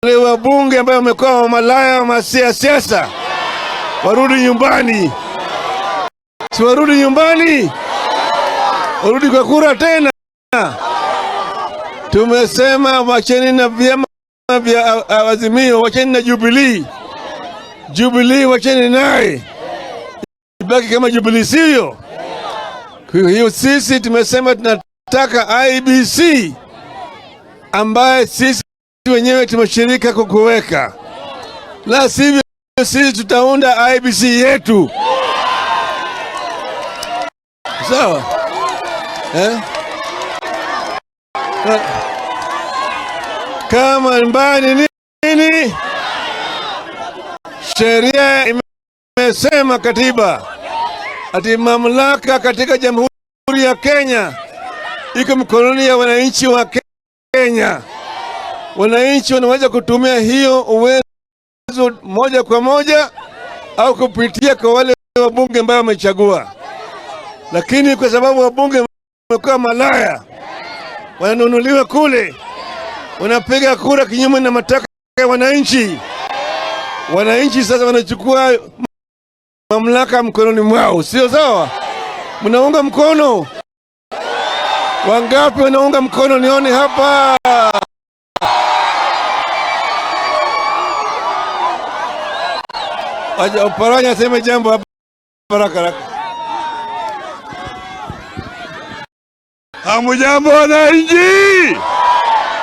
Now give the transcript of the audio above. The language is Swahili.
Wale wabunge ambayo wamekuwa malaya wa siasa warudi nyumbani, si warudi nyumbani, warudi kwa kura tena. Tumesema wacheni na vyama vya Azimio, wacheni na Jubilee. Jubilee wacheni naye ibaki kama Jubilee, sivyo? Kwa hiyo sisi tumesema tunataka IEBC ambaye sisi wenyewe tumeshirika kukuweka, la sivyo sisi tutaunda IEBC yetu, sawa eh? Kama mbaya ni nini? Sheria imesema, katiba ati mamlaka katika Jamhuri ya Kenya iko mkononi ya wananchi wa Kenya. Wananchi wanaweza kutumia hiyo uwezo moja kwa moja au kupitia kwa wale wabunge ambao wamechagua, lakini kwa sababu wabunge wamekuwa malaya, wananunuliwa kule, wanapiga kura kinyume na matakwa ya wananchi. Wananchi sasa wanachukua mamlaka mkononi mwao, sio sawa? Mnaunga mkono? Wangapi wanaunga mkono? Nione hapa. Oparanya aseme jambo hapa haraka haraka. Hamujambo wananchi,